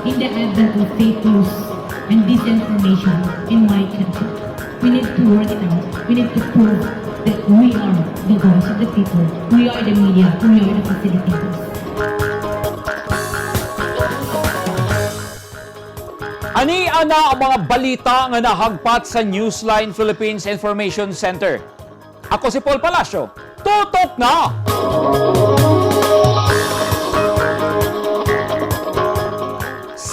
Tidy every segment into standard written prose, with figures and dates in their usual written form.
In the advent of fake news and disinformation in my country, we need to work it out. We need to prove that we are the voice of the people. We are the media. We are the facilitators. Ani ana ang mga balita nga nahagpat sa Newsline Philippines Information Center. Ako si Paul Palacio. Tutok na!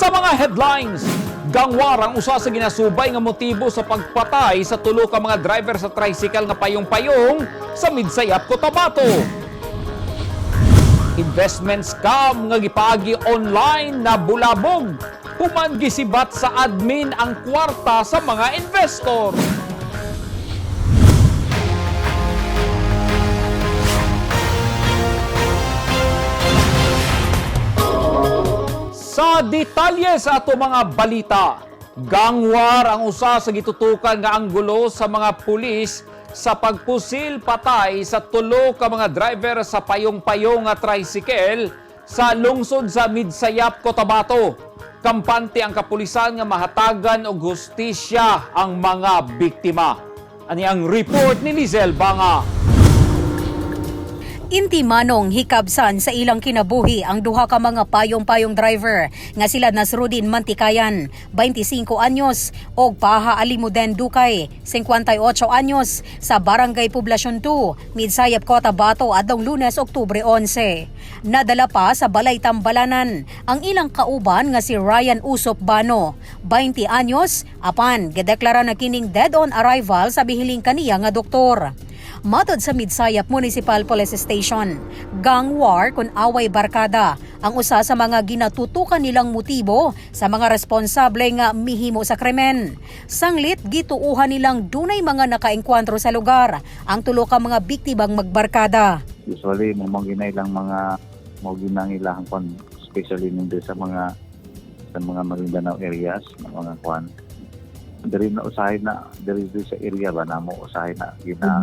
Sa mga headlines, gangwar ang usa sa ginasubay nga motibo sa pagpatay sa tulo ka mga driver sa tricycle nga payong-payong sa Midsayap, Cotabato. Investment scam nga gipaagi online na bulabog. Human gisibat sa admin ang kwarta sa mga investor. Sa detalye sa ato mga balita, gangwar ang usa sa gitutukan nga anggulo sa mga pulis sa pagpusil patay sa tulo ka mga driver sa payong-payong nga tricycle sa lungsod sa Midsayap, Cotabato. Kampante ang kapulisan nga mahatagan og hustisya ang mga biktima. Ani ang report ni Lizel Banga. Intimanong hikabsan sa ilang kinabuhi ang duha ka mga payong-payong driver nga sila Nasrudin Mantikayan, 25 anyos, og Paha Alimuden Dukay, 58 anyos, sa Barangay Poblacion 2, Midsayap, Cotabato adlong Lunes, Oktubre 11. Nadala pa sa Balay Tambalanan ang ilang kauban nga si Ryan Usop Bano, 20 anyos, apan gideklara na kining dead on arrival sa bihiling kaniya nga doktor. Matod sa Midsayap Municipal Police Station, gang war kun away barkada ang usa sa mga ginatutukan nilang motibo sa mga responsable nga mihimo sa krimen. Sanglit gituuhan nilang dunay mga nakaengkwentro sa lugar ang tulo ka mga biktimang magbarkada. Usually mo mga ginailang mga mo ginang ilang kwan, especially nung diri sa mga Maguindanao areas na mga kwan diri na usahay na diri diri sa area ba namo usahay na gina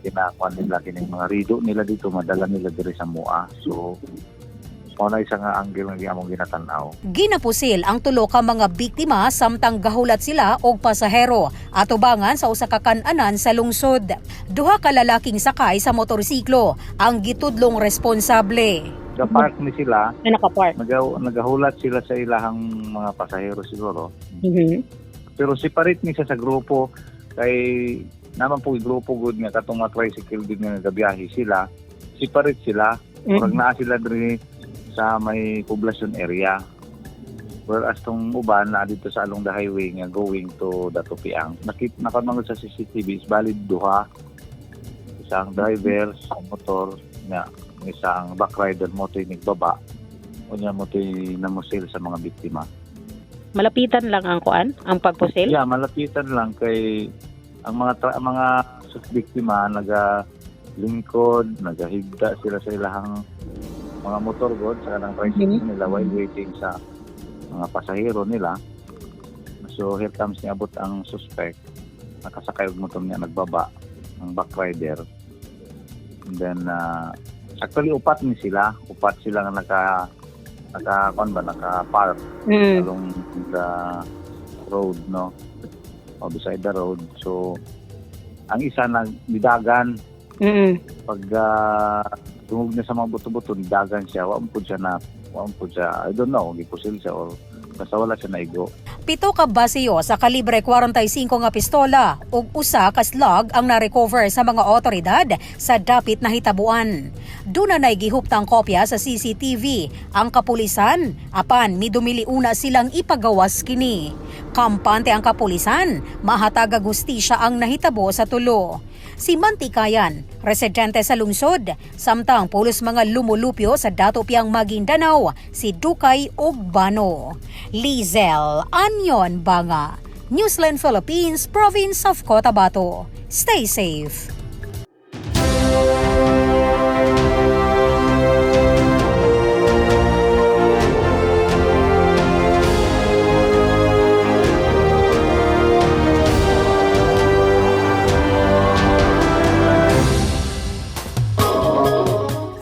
ginakuan nila kining mga rido nila dito, madala nila diri sa mua. So mao na isa nga angle nga among ginatan-aw. Ginapusil ang tulo ka mga biktima samtang gahulat sila og pasahero atubangan sa usa ka kan-anan sa lungsod. Duha ka lalaking sakay sa motorsiklo ang gitudlong responsable. Ga-park ni sila. Na nakapark. Nagahulat sila sa ilahang mga pasahero siguro. Pero separate ni siya sa grupo kay naman po yung grupo good nga katong mga tricycle din nga nagabiyahe sila, separate sila. Murag naa sila diri sa may poblasyon area. Whereas tong uban naa dito sa along the highway nga going to Datupiang. Nakita nakamangod sa CCTV is valid duha. Isang driver sa motor nga isang back rider mo to'y nagbaba. Unya mo to'y namusil sa mga biktima. Malapitan lang ang kuan, ang pagpusil. Yeah, malapitan lang kay ang mga biktima naga lingkod, nagahigda sila sa ilahang mga motor god sa kanang tricycle nila while waiting sa mga pasahero nila. So here comes niabot ang suspect. Nakasakay og motor niya, nagbaba ang back rider. And then actually upat ni sila, upat sila nga naka naka kuan ba, naka park along the road, no, o beside the road. So ang isa nagdidagan pag tungog niya sa mga buto-buto, nidagan siya, wa man pud siya na wa man pud siya, I don't know, gipusil siya or basta wala siya naigo. 7 ka basiyo sa kalibre 45 nga pistola ug usa ka slug ang na-recover sa mga otoridad sa dapit na hitabuan. Duna nay gihuptang kopya sa CCTV ang kapulisan apan midumili una silang ipagawas kini. Kampante ang kapulisan, mahatag og hustisya ang nahitabo sa tulo. Si Mantikayan, residente sa lungsod, samtang pulos mga lumulupyo sa Dato Piang Maguindanao, si Dukay ug Bano. Lizel Anyon Banga, Newsline Philippines, Province of Cotabato. Stay safe.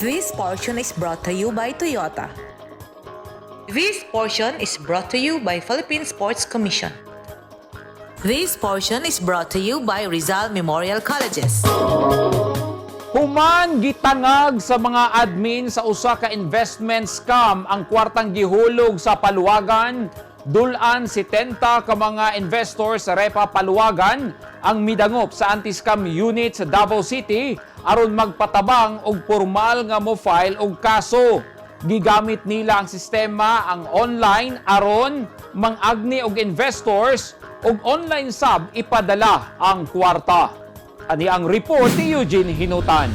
This portion is brought to you by Toyota. This portion is brought to you by Philippine Sports Commission. This portion is brought to you by Rizal Memorial Colleges. Human gitangag sa mga admin sa usa ka investment scam ang kwartang gihulog sa paluwagan, dulan 70 ka mga investor sa Repa Paluwagan ang midangop sa anti-scam unit sa Davao City aron magpatabang og pormal nga mo file og kaso. Gigamit nila ang sistema ang online aron mangagni og investors og online sab ipadala ang kwarta. Ani ang report ni Eugene Hinutan.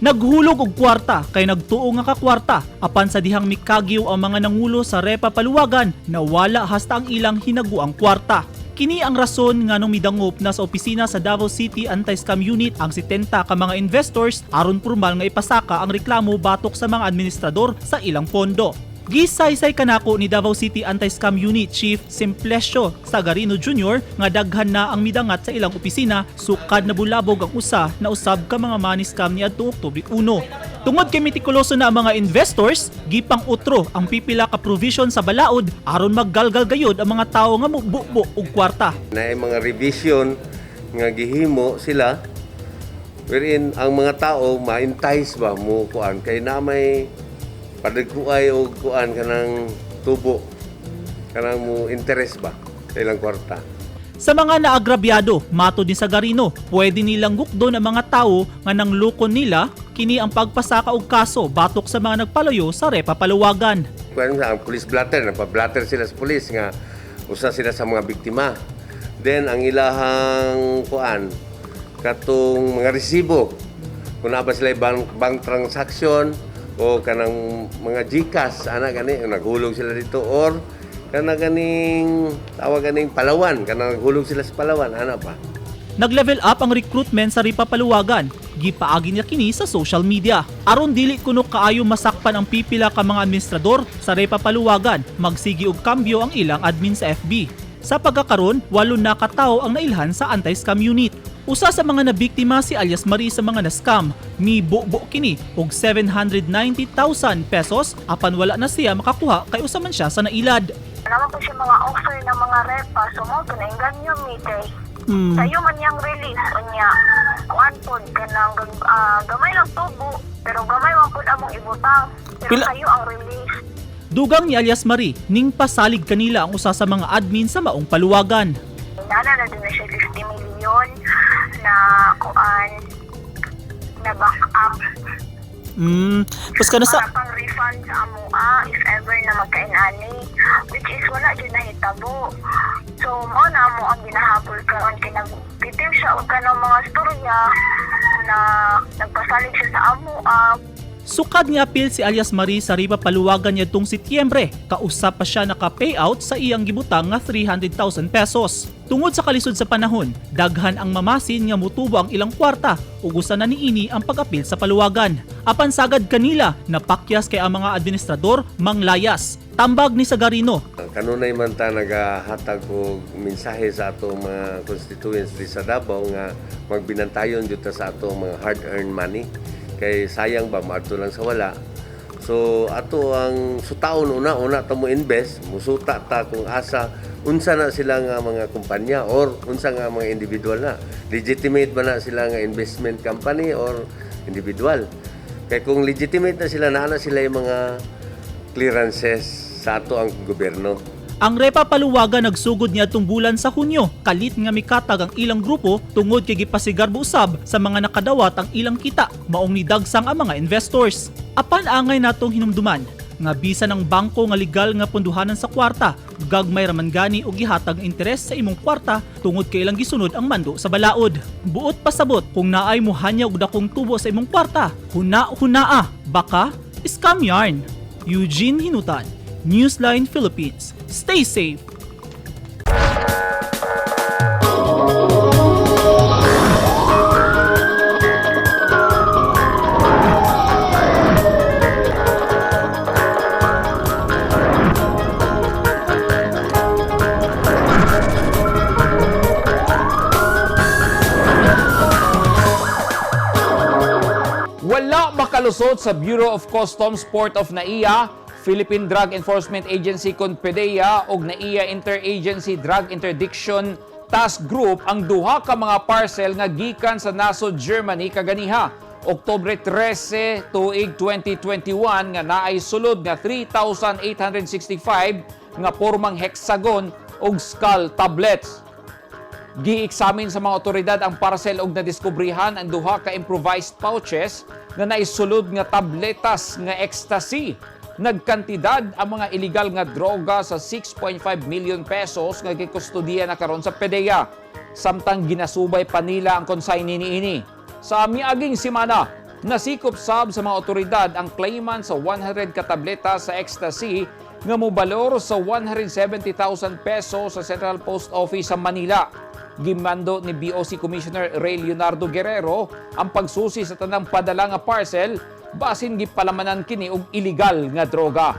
Naghulog og kwarta kay nagtuo nga kakwarta apan sa dihang mikagyo ang mga nangulo sa Repa Paluwagan na wala hasta ang ilang hinaguang kwarta. Kini ang rason nga nung midangop na sa opisina sa Davao City Anti-Scam Unit ang 70 ka mga investors aron pormal nga ipasaka ang reklamo batok sa mga administrador sa ilang pondo. Gisaysay kanako ni Davao City Anti-Scam Unit Chief Simplesio Sagarino Jr. nga daghan na ang midangat sa ilang opisina sukad na bulabog ang usa na usab ka mga money scam niadtong Oktubre 1. Tungod kay metikuloso na ang mga investors, gipang utro ang pipila ka provision sa balaod aron maggalgal gayod ang mga tawo nga mububo og kwarta. Na mga revision nga gihimo sila wherein ang mga tao ma-entice ba mo kuan kay na may padagkuay og kuan kanang tubo kanang mo interest ba sa ilang kwarta. Sa mga naagrabyado, mato din sa Garino, pwede nilang gukdon ang mga tao nga nanglukon nila kini ang pagpasaka og kaso batok sa mga nagpalayo sa Repa Paluwagan. Kuan sa ang police blotter, nagpa-blotter sila sa police nga usa sila sa mga biktima. Then ang ilahang kuan katong mga resibo kung naa ba sila bank transaction o kanang mga GCash ana gani naghulog sila dito or kana ganing tawag ganing Palawan, kanang naghulog sila sa Palawan ana pa. Nag-level up ang recruitment sa Ripa Paluwagan. Gipaagi niya kini sa social media. Aron dili kuno kaayo masakpan ang pipila ka mga administrador sa Repa Paluwagan, magsigi og kambyo ang ilang admin sa FB. Sa pagkakaron, walo na katao ang nailhan sa anti-scam unit. Usa sa mga nabiktima si alias Marie sa mga na-scam. Mibubo kini og 790,000 pesos apan wala na siya makakuha kay usa man siya sa nailad. Naman po siya mga offer ng mga repa, so mo to na inganyo mi kay sayo man niyang release unya. Kuan pod kanang gamay lang tubo, pero gamay man pod among ibutang. Pero sayo ang release. Dugang ni alias Marie, ning pasalig kanila ang usa sa mga admin sa maong paluwagan. Nana na din na siya 50 million na kuan na back up Tapos kana para pang refund sa amoa if ever na magkainani, which is wala jud nahitabo. So mao na amo ang ginahabol karon kay nagbitin siya og kanang mga storya na nagpasalig siya sa amoa. Sukad nga apil si alias Marie sa Ripa Paluwagan niadtong Setyembre. Kausap pa siya naka-payout sa iyang gibutang nga 300,000 pesos. Tungod sa kalisod sa panahon, daghan ang mamasin nga mutubo ang ilang kwarta ug usa na niini ang pag-apil sa paluwagan. Apan sagad kanila, napakyas kay ang mga administrador manglayas. Tambag ni Sagarino, Kanunay man ta nagahatag og mensahe sa atong mga constituents di sa Davao nga magbinantayon jud ta sa atong mga hard-earned money kay sayang ba maadto lang sa wala. So ato ang sutaon, una una ta mo invest, musuta ta kung asa unsa na sila nga mga kumpanya or unsa nga mga individual na. Legitimate ba na sila nga investment company or individual? Kay kung legitimate na sila, naa na sila yung mga clearances sa ato ang gobyerno. Ang Repa Paluwagan nagsugod niadtong bulan sa Hunyo, kalit nga mikatag ang ilang grupo tungod kay gipasigarbo usab sa mga nakadawat ang ilang kita, maong nidagsang ang mga investors. Apan angay natong hinumduman nga bisan ang bangko nga legal nga ponduhanan sa kwarta, gagmay raman gani og gihatag ang interes sa imong kwarta tungod kay ilang gisunod ang mando sa balaod. Buot pasabot kung naay mohanya og dakong tubo sa imong kwarta, huna-hunaa, baka scam yarn. Eugene Hinutan, Newsline Philippines. Stay safe. Wala makalusot sa Bureau of Customs Port of Naiya. Philippine Drug Enforcement Agency kon PDEA og NAIA Interagency Drug Interdiction Task Group ang duha ka mga parcel nga gikan sa nasod Germany kaganiha Oktubre 13 tuig 2021 nga naay sulod nga 3,865 nga pormang hexagon ug skull tablets. Gi-examine sa mga otoridad ang parcel og nadiskubrihan ang duha ka improvised pouches nga naisulod nga tabletas nga ecstasy. Nagkantidad ang mga illegal nga droga sa 6.5 million pesos nga gikustudiya na karon sa PDEA. Samtang ginasubay pa nila ang consignee niini. Sa miaging simana, nasikop sab sa mga otoridad ang claimant sa 100 ka tableta sa ecstasy nga mobalor sa 170,000 pesos sa Central Post Office sa Manila. Gimando ni BOC Commissioner Ray Leonardo Guerrero ang pagsusi sa tanang padala nga parcel basin gipalamanan kini og illegal nga droga.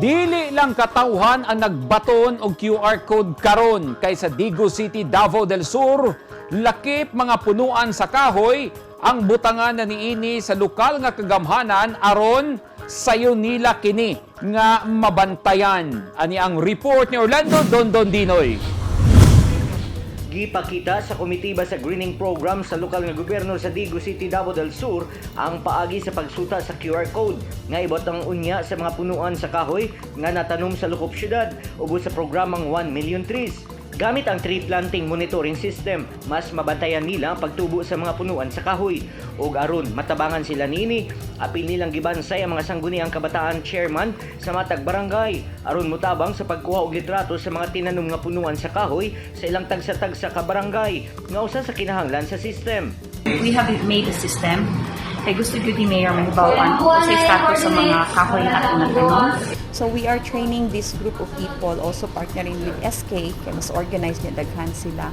Dili lang katawhan ang nagbaton og QR code karon kay sa Digos City, Davao del Sur, lakip mga punuan sa kahoy ang butangan na niini sa lokal nga kagamhanan aron sayo nila kini nga mabantayan. Ani ang report ni Orlando Dondon Dinoy. Gipakita sa komitiba sa greening program sa lokal nga gobyerno sa Digos City, Davao del Sur ang paagi sa pagsuta sa QR code nga ibotang unya sa mga punuan sa kahoy nga natanom sa lokop syudad ubos sa programang 1 Million Trees. Gamit ang tree planting monitoring system, mas mabantayan nila ang pagtubo sa mga punuan sa kahoy. Ug aron matabangan sila niini, apil nilang gibansay ang mga sangguniang kabataan chairman sa matag barangay aron motabang sa pagkuha og litrato sa mga tinanom nga punuan sa kahoy sa ilang tagsa-tagsa ka barangay nga usa sa kinahanglan sa system. We have made a system kay gusto gyud ni Mayor mahibaw-an kung sa status sa mga kahoy nga atong natanom. So we are training this group of people, also partnering with SK, kay mas organized niya daghan sila.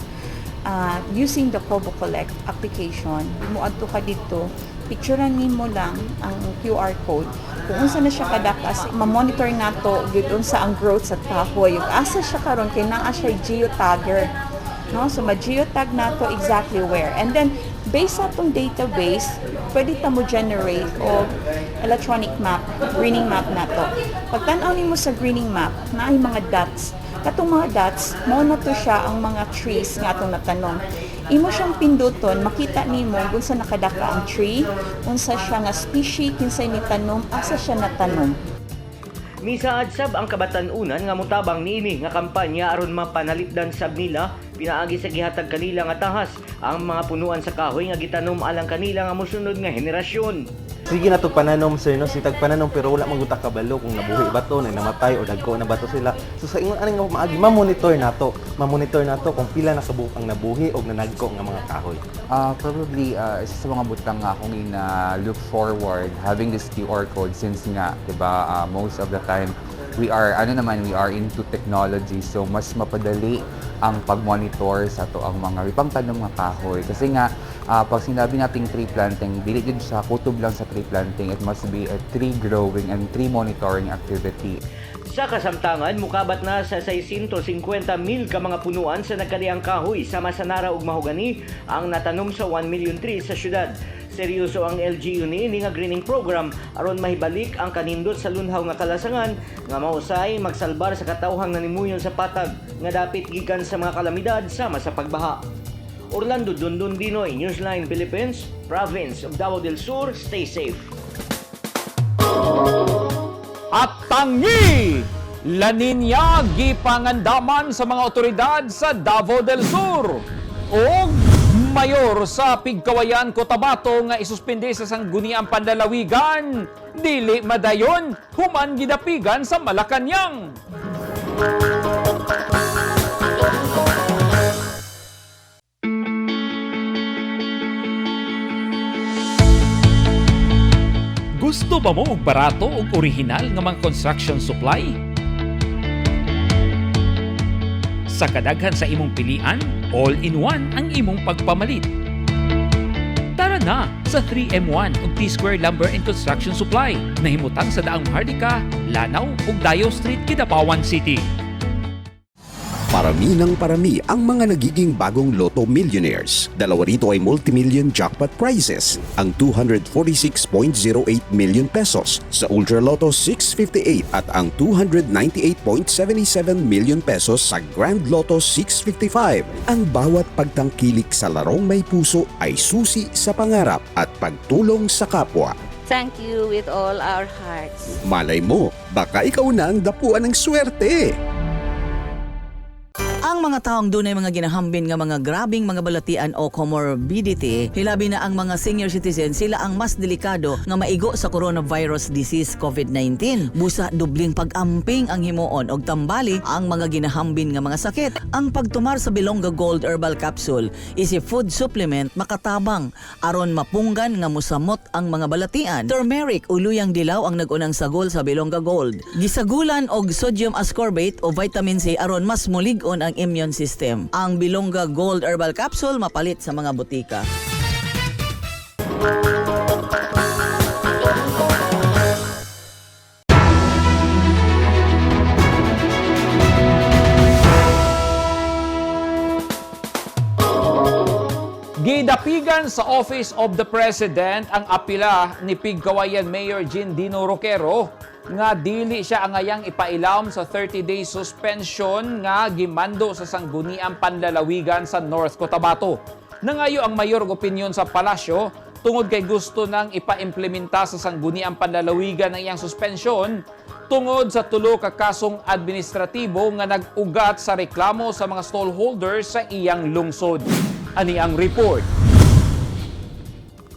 Using the Kobo Collect application, muadto ka dito, picturean nimo lang ang QR code. Kung unsa na siya kadakas, ma-monitor nato gyud unsa ang growth sa kahoy. Ug asa siya karon kay naa siya geotagger. No? So ma-geotag nato exactly where. And then based sa atong database, pwede ta mo generate og electronic map, greening map nato. Pag tan-aw nimo sa greening map, naay mga dots. Katong mga dots, mao na to siya ang mga trees nga atong natanom. Imo siyang pinduton, makita nimo kung sa nakadaka ang tree, unsa siya nga species, kinsay ni tanom, asa siya natanom. Misaad sab ang kabatan-unan nga motabang niini nga kampanya aron mapanalipdan sab nila pinaagi sa gihatag kanila nga tahas ang mga punuan sa kahoy nga gitanom alang kanila nga mosunod nga henerasyon. Sige na to pananom, sir, no, sitag pananom, pero wala man gud ta kabalo kung nabuhi ba to, na namatay o dagko na ba to sila. So sa ingon ani nga maagi ma-monitor nato, ma-monitor nato kung pila na kabuok ang nabuhi og nanagko nga mga kahoy. Probably, isa sa mga butang nga akong ina-look forward having this QR code since nga, 'di ba, most of the time we are ano naman, we are into technology, so mas mapadali ang pag-monitor sa ato ang mga ipangtanom nga kahoy kasi nga pag sinabi nating tree planting, dili jud siya kutob lang sa tree planting. It must be a tree growing and tree monitoring activity. Sa kasamtangan, mukabat na sa 650 mil ka mga punuan sa nagkaliang kahoy sama sa nara ug mahogani ang natanom sa 1 million trees sa syudad. Seryoso ang LGU niini nga greening program aron mahibalik ang kanindot sa lunhaw nga kalasangan nga mahusay magsalbar sa katawhang nanimuyon sa patag nga dapit gikan sa mga kalamidad sama sa pagbaha. Orlando Dundun Dinoy, Newsline Philippines, Province of Davao del Sur, stay safe. At tangi! La Niña gipangandaman sa mga otoridad sa Davao del Sur. Og mayor sa Pigkawayan, Cotabato nga isuspende sa sangguniang panlalawigan. Dili madayon, human gidapigan sa Malacañang. Gusto ba mo og barato ug orihinal nga mga construction supply? Sa kadaghan sa imong pilian, all-in-one ang imong pagpamalit. Tara na sa 3M1 ug T-Square Lumber and Construction Supply. Nahimutang sa Daang Maharlika, Lanao ug Dayo Street, Kidapawan City. Parami ng parami ang mga nagiging bagong Lotto millionaires. Dalawa rito ay multimillion jackpot prizes, ang 246.08 million pesos sa Ultra Lotto 658 at ang 298.77 million pesos sa Grand Lotto 655. Ang bawat pagtangkilik sa larong may puso ay susi sa pangarap at pagtulong sa kapwa. Thank you with all our hearts. Malay mo, baka ikaw na ang dapuan ng swerte. Ang mga taong dunay mga ginahambin nga mga grabing mga balatian o comorbidity, hilabi na ang mga senior citizen, sila ang mas delikado nga maigo sa coronavirus disease COVID-19. Busa dubling pag-amping ang himuon og tambali ang mga ginahambin nga mga sakit. Ang pagtumar sa Bilongga Gold Herbal Capsule is a food supplement makatabang aron mapunggan nga musamot ang mga balatian. Turmeric o luyang dilaw ang nag-unang sagol sa Bilongga Gold. Gisagulan og sodium ascorbate o vitamin C aron mas mulig-on ang immune system. Ang Bilongga Gold Herbal Capsule mapalit sa mga botika. Gidapigan sa Office of the President ang apila ni Pigkawayan Mayor Jean Dino Roquero nga dili siya angayang ipailawom sa 30-day suspension nga gimando sa Sangguniang Panlalawigan sa North Cotabato. Nangayo ang mayor og opinyon sa palasyo tungod kay gusto nang ipaimplementa sa Sangguniang Panlalawigan ang iyang suspension tungod sa tulo ka kasong administratibo nga nag-ugat sa reklamo sa mga stallholders sa iyang lungsod. Ani ang report.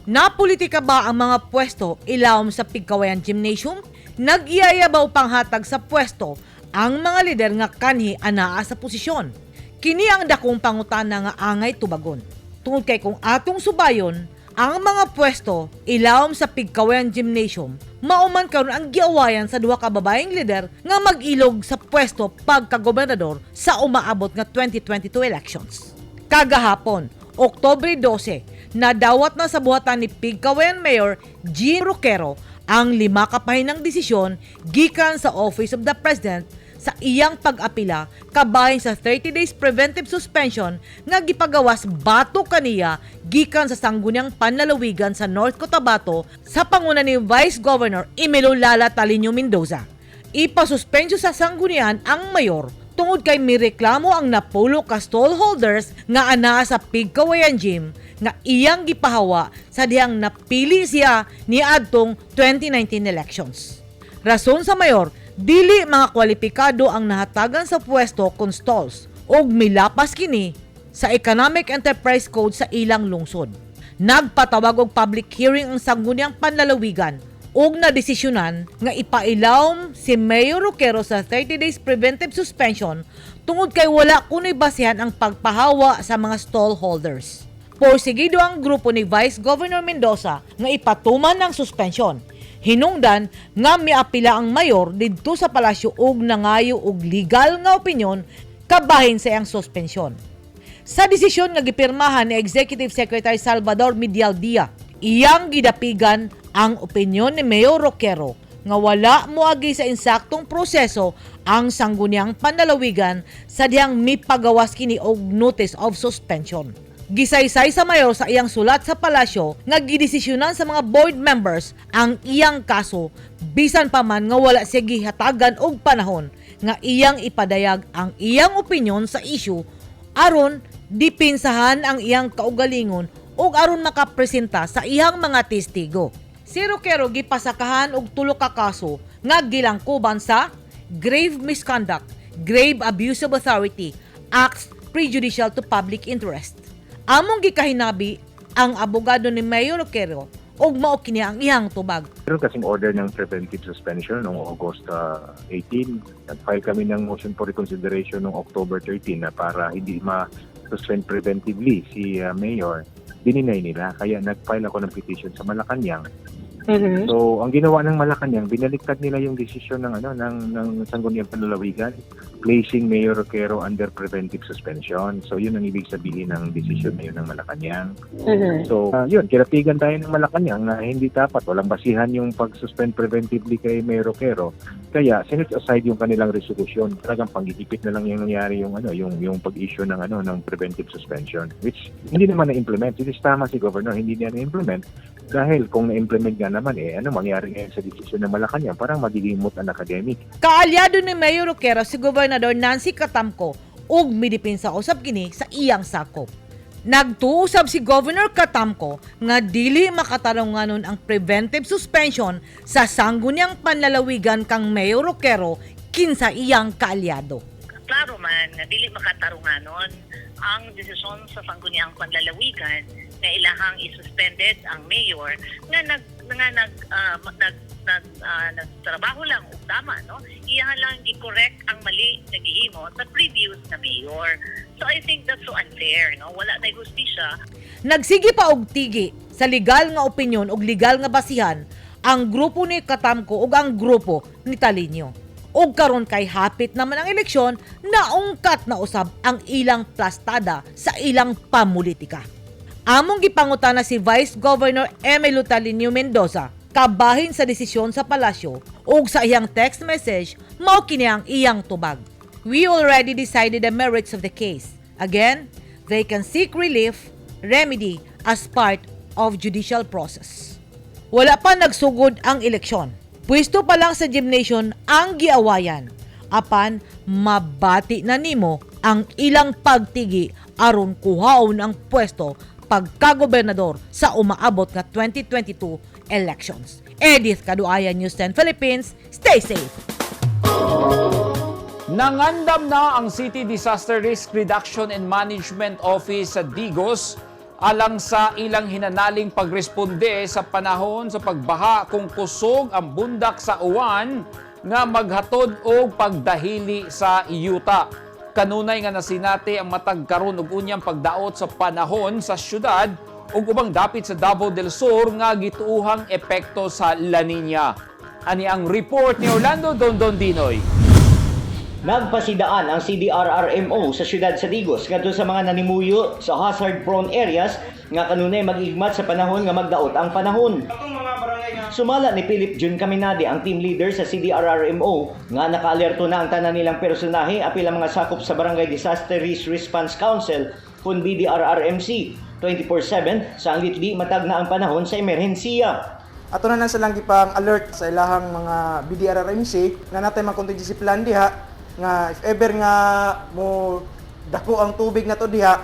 Napolitika ba ang mga pwesto ilawom sa Pigkawayan Gymnasium? Nagyayabaw panghatag sa pwesto ang mga lider nga kanhi anaa sa posisyon. Kini ang dakong pangutana nga angay tubagon. Tungod kay kung atong subayon, ang mga pwesto ilawom sa Pigkawayan Gymnasium, mauman karon ang giawayan sa duha ka babaeng lider nga mag-ilog sa pwesto pagka-gobernador sa umaabot nga 2022 elections. Kagahapon, Oktubre 12, nadawat na sa buhatan ni Pigkawayan Mayor Jean Roquero ang 5 ka pahinang desisyon gikan sa Office of the President sa iyang pag-apila kabahin sa 30 days preventive suspension nga gipagawas batok kaniya gikan sa Sangguniang Panlalawigan sa North Cotabato sa panguna ni Vice Governor Emilio Lala Taliño Mendoza. Ipasuspensyo sa sanggunian ang mayor tungod kay mireklamo ang napulo ka stallholders nga anaa sa Pigkawayan Gym nga iyang gipahawa sa dihang napili siya niadtong 2019 elections. Rason sa mayor, dili mga kwalipikado ang nahatagan sa pwesto kon stalls ug milapas kini sa Economic Enterprise Code sa ilang lungsod. Nagpatawag og public hearing ang Sangguniang Panlalawigan ug nadesisyonan nga ipailawom si Mayor Roquero sa 30 days preventive suspension tungod kay wala kuno'y basehan ang pagpahawa sa mga stallholders. Porsigido ang grupo ni Vice Governor Mendoza nga ipatuman ang suspension. Hinungdan nga miapila ang mayor didto sa palasyo ug nangayo og legal nga opinyon kabahin sa iyang suspensyon. Sa desisyon nga gipirmahan ni Executive Secretary Salvador Medialdea, iyang gidapigan ang opinyon ni Mayor Roquero nga wala moagi sa insaktong proseso ang Sangguniang Panlalawigan sa dihang mipagawas kini og notice of suspension. Gisaysay sa mayor sa iyang sulat sa palasyo nga gidesisyonan sa mga board members ang iyang kaso bisan pa man nga wala siya gihatagan og panahon nga iyang ipadayag ang iyang opinyon sa issue aron dipinsahan ang iyang kaugalingon ug aron makapresenta sa iyang mga testigo. Si Roquero gipasakahan og tulo ka kaso nga gilangkuban sa grave misconduct, grave abuse of authority, acts prejudicial to public interest. Among gikahinabi ang abogado ni Mayor Roquero ug mao kini ang iyang tubag. Meron kasing order ng preventive suspension noong August 18. Nag-file kami ng motion for reconsideration noong October 13 na para hindi ma-suspend preventively si Mayor. Dininay nila. Kaya nag-file ako ng petition sa Malacanang. So, ang ginawa ng Malacanang, binaliktad nila yung desisyon ng ano ng Sangguniang Panlalawigan. placing Mayor Roquero under preventive suspension. So yun ang ibig sabihin ng desisyon na yun ng Malacanang. So yun, kinapigan tayo ng Malacanang na hindi dapat, walang basihan yung pag-suspend preventively kay Mayor Roquero. Kaya sinet aside yung kanilang resolution. Talagang panggigipit na lang yung nangyari yung ano, yung pag-issue ng ano ng preventive suspension, which hindi naman na-implement. It is tama si Governor, hindi niya na-implement dahil kung na-implement nga naman, eh ano mangyari ngayon sa desisyon ng Malacanang? Parang magiging moot and academic. Kaalyado ni Mayor Roquero si Gobernador Nancy Catamco ug midipinsa usab kini sa iyang sakop. Nagtuo usab si Governor Catamco nga dili makatarunganon ang preventive suspension sa sangguniang panlalawigan kang Mayor Roquero kinsa iyang kaalyado. Klaro man nga dili makatarunganon ang desisyon sa Sangguniang Panlalawigan na ilahang isuspended ang mayor nga nag ah, nag nag ah, nagtrabaho lang og tama, no? Iyahan lang gi-correct ang mali nga gihimo sa previous na mayor. So I think that's so unfair, no? Wala na hustisya. Nagsige pa og tigi sa legal nga opinyon ug legal nga basihan ang grupo ni Catamco ug ang grupo ni Talino. Ug karon kay hapit naman ang eleksyon, naungkat na usab ang ilang plastada sa ilang pamulitika. Among gipangutana si Vice Governor Emilo Talino Mendoza kabahin sa desisyon sa palasyo ug sa iyang text message, mao kini ang iyang tubag. "We already decided the merits of the case. Again, they can seek relief, remedy as part of judicial process." Wala pa nagsugod ang eleksyon. Pwesto pa lang sa gymnasium ang giawayan. Apan mabati na nimo ang ilang pagtigi aron kuhaon ang pwesto pagkagobernador sa umaabot nga 2022 elections. Edith Kaduaya, News 10 Philippines. Stay safe. Nangandam na ang City Disaster Risk Reduction and Management Office sa Digos alang sa ilang hinanaling pagresponde sa panahon sa pagbaha kung kusog ang bundak sa uwan nga maghatod og pagdahili sa yuta. Kanunay nga nasinati ang matag karon ug unyang pagdaot sa panahon sa syudad ug ubang dapit sa Davao del Sur nga gituuhang epekto sa La Nina. Ani ang report ni Orlando Dondon Dinoy. Nagpasidaan ang CDRRMO sa siyudad sa Digos ngadto sa mga nanimuyo sa hazard-prone areas nga kanunay mag-igmat sa panahon nga magdaot ang panahon. Sumala ni Philip Jun Caminade, ang team leader sa CDRRMO, nga nakaalerto na ang tanan nilang personahe apil ang mga sakop sa Barangay Disaster Risk Response Council kun BDRRMC 24/7 sa anglit di matag na ang panahon sa emerhensiya. Ato na lang silang gipang alert sa ilahang mga BDRRMC na natay mga contingency plan diha nga if ever nga mo dako ang tubig na to diha,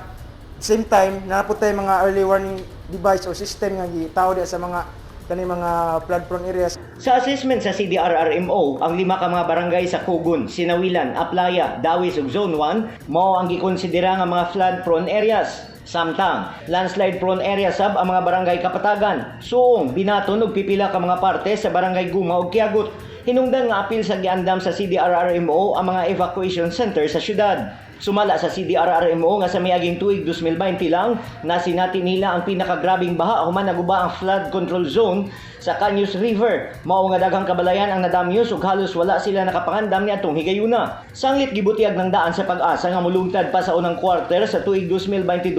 same time naa po tay mga early warning device or system nga gitawo diha sa mga kani mga flood prone areas. Sa assessment sa CDRRMO, ang lima ka mga barangay sa Kugon, Sinawilan, Aplaya, Dawis ug Zone 1 mao ang gikonsidera nga mga flood prone areas. Samtang, landslide prone area sab ang mga barangay Kapatagan, Suong, Binaton ug pipila ka mga parte sa barangay Guma ug Kiagut. Hinungdan nga apil sa giandam sa CDRRMO ang mga evacuation center sa syudad. Sumala sa CDRRMO nga sa miaging tuig 2020 lang nasinati nila ang pinakagrabing baha human naguba ang flood control zone sa Caños River. Mao nga daghang kabalayan ang nadamyos ug halos wala sila nakapangandam niadtong higayuna. Sanglit gibutiyag ng daan sa Pag-asa nga mulungtad pa sa unang quarter sa tuig 2022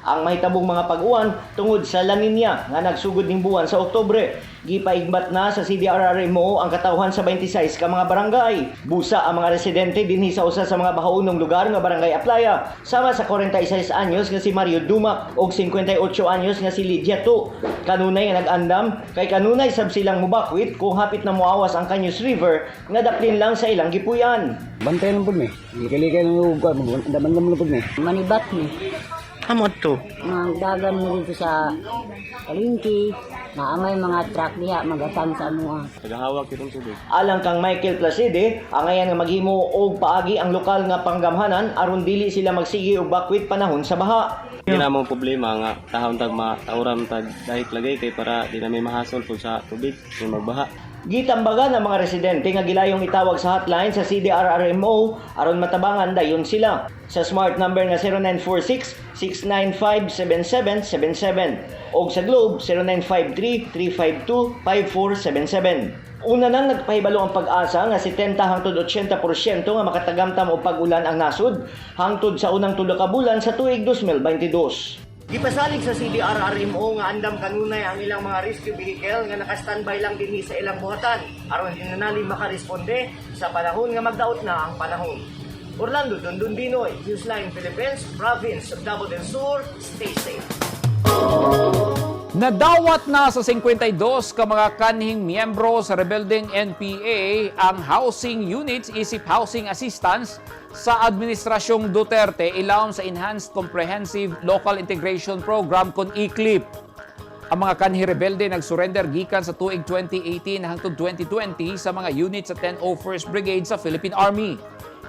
ang mahitabong mga pag-uwan tungod sa La Nina nga nagsugod ning buwan sa Oktubre. Gipaigmat na sa CDRRMO ang katawhan sa 26 ka mga barangay. Busa ang mga residente dinhi sa usa sa mga bahaunong lugar nga barangay Aplaya, sama sa 46 anyos nga si Mario Dumac ug 58 anyos nga si Lydia Tu. Kanunay nga nag-andam kay kanunay sab silang mubakwit kung hapit na muawas ang Caños River nga daplin lang sa ilang gipuy-an. Bantay lang pud mi. Likay-likay lang og daman lang pud mi. Manibat mi. Amo to. Magdagan mo dito sa palengke, naamay mga truck diha magatang sa amoa. Tagahawak kitong tubig. Alang kang Michael Placide, angayan nga maghimo og paagi ang lokal nga panggamhanan aron dili sila magsige og bakwit panahon sa baha. Hindi na mong problema nga tahon tag matauram tag dahik lagay kay para di na may mahasol pud sa tubig kung magbaha. Gitambagan ang mga residente nga gilayong itawag sa hotline sa CDRRMO aron matabangan dayon sila sa smart number nga 0946-695-7777 o sa Globe 0953-352-5477. Una nang nagpahibalo ang Pag-asa nga 70 hangtod 80% nga makatagamtam og pag-ulan ang nasod hangtod sa unang tulo ka bulan sa tuig 2022. Gipasalig sa CDRRMO nga andam kanunay ang ilang mga rescue vehicle nga naka-standby lang dinhi sa ilang buhatan aron hinanali makaresponde sa panahon nga magdaot na ang panahon. Orlando Dondon Binoy, Newsline Philippines, Province of Davao del Sur, stay safe. Nadawat na sa 52 ka mga kanhing miyembro sa rebeldeng NPA ang housing units isip housing assistance sa Administrasyong Duterte ilawom sa Enhanced Comprehensive Local Integration Program kon ECLIP. Ang mga kanhi rebelde nagsurrender gikan sa tuig 2018 hangtod 2020 sa mga units sa 1001st Brigade sa Philippine Army.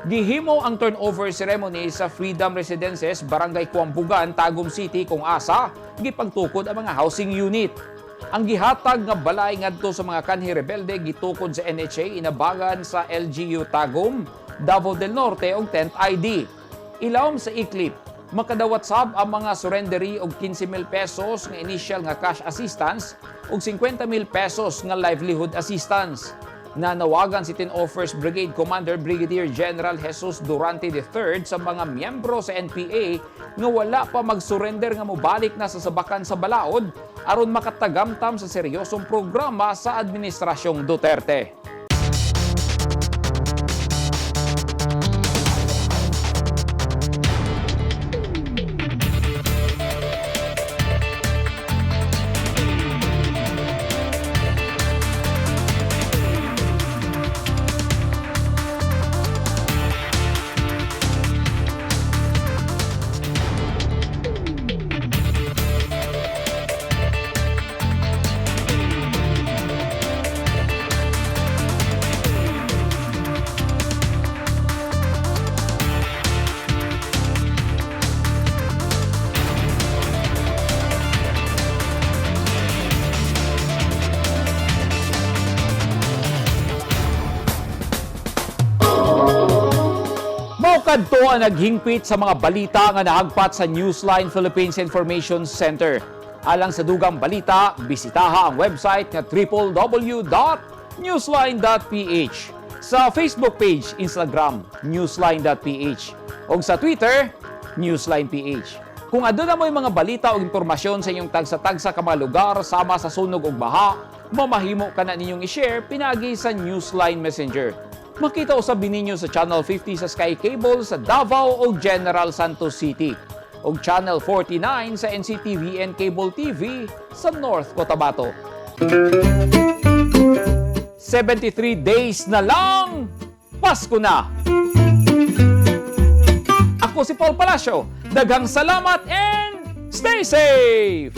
Gihimo ang turnover ceremony sa Freedom Residences, Barangay Kuambugan, Tagum City kung asa gipagtukod ang mga housing unit. Ang gihatag nga balay ngadto sa mga kanhi rebelde gitukod sa NHA inabagan sa LGU Tagum, Davao del Norte ug 10th ID. Ilawom sa ECLIP, makadawat sab ang mga surrenderee og 15,000 pesos nga initial nga cash assistance ug 50,000 pesos nga livelihood assistance. Nanawagan si 1001st Brigade Commander Brigadier General Jesus Durante III sa mga miyembro sa NPA nga wala pa mag-surrender nga mobalik na sa sabakan sa balaod aron makatagamtam sa seryosong programa sa Administrasyong Duterte. Mao kadto ang naghingpit sa mga balita nga nahagpat sa Newsline Philippines Information Center. Alang sa dugang balita, bisitaha ang website nga www.newsline.ph. Sa Facebook page, Instagram, newsline.ph. O sa Twitter, newsline.ph. Kung aduna mo'y mga balita o impormasyon sa inyong tagsa-tagsa ka mga lugar sama sa sunog ug baha, mamahimo ka na ninyong i-share pinagi sa Newsline Messenger. Makita usab ninyo sa Channel 50 sa Sky Cable sa Davao o General Santos City ug Channel 49 sa NCTVN Cable TV sa North Cotabato. 73 days na lang, Pasko na! Ako si Paul Palacio. Daghang salamat and stay safe!